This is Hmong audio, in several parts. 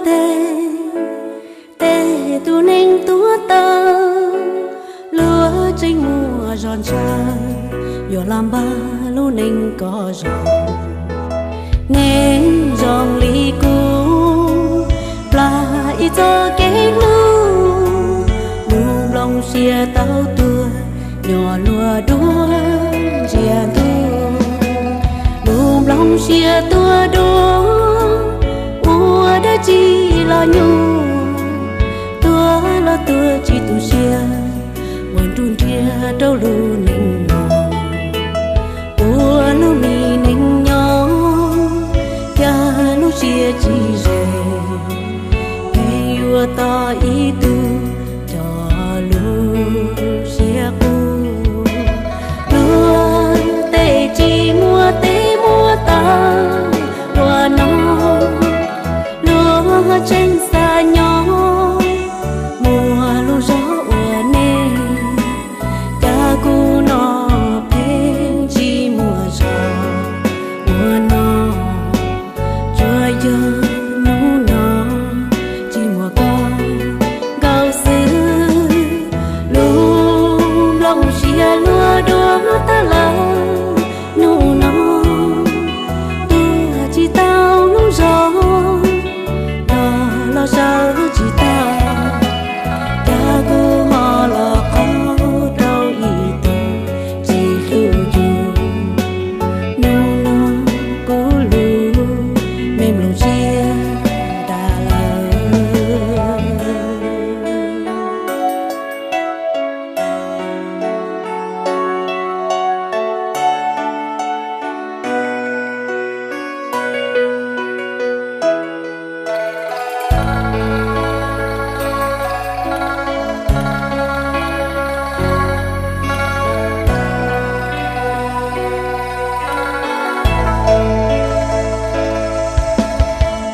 Tej, tej tus neeg tuag tawm, luag tseem muaj zog ntshaw, yuav los npaj lub neej kom zoo. Neeg zoo li kuv, plam ib txoj kev hlub, lub nplooj siab tau tuag, nyob luag dua ntsia ntuj. Lub nplooj siab tuag dua, ua dab tsi los nyuaj, tuag los tuag tsis tu siab, ua nruj nriag rau lub neej no. Ua lub me neej nyob, cas lub siab tsis ze, pheej yuav tos ib tug coj lub siab qub. Luag tej tsis muaj teb muaj taw ua noj, luag tseem xav nyob muaj lub zog ua neej. Cas kuv no pheej tsis muaj zog ua noj, tsuas yog hnub no tsis muaj koj nkaum xwb. Lub nplooj siab luag dua tag lawm, hnub no tuag tsis tau lub zog, los los sawv tsis tag. Cas kuv ho los qaug rau ib tug tsis hlub yus, hnub no kuv lub me nplooj siab dag lawm.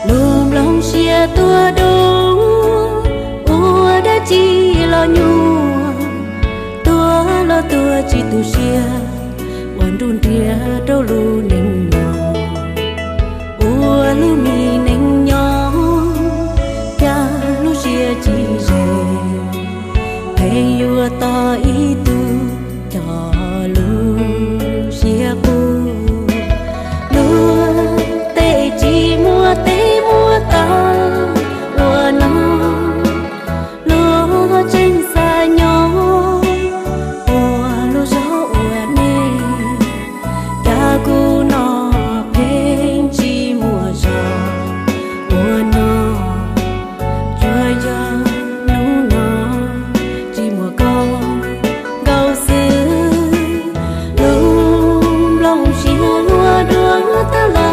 Lub nplooj siab tuag dua, ua dab tsi los nyuaj, tuag los tuag tsis tu siab, ua nruj nriag rau lub neej no. Ua lub me neej nyob, cas lub siab tsis ze, pheej yuav tos ib tug coj lub siab qub. Luag tej tsis muaj teb muaj taw ua noj, luag tseem xav nyob muaj lub zog ua neej. Cas kuv no pheej tsis muaj zog ua noj, tsuas yog hnub no tsis muaj koj nkaum xwb. Lub nplooj siab luag dua tag lawm,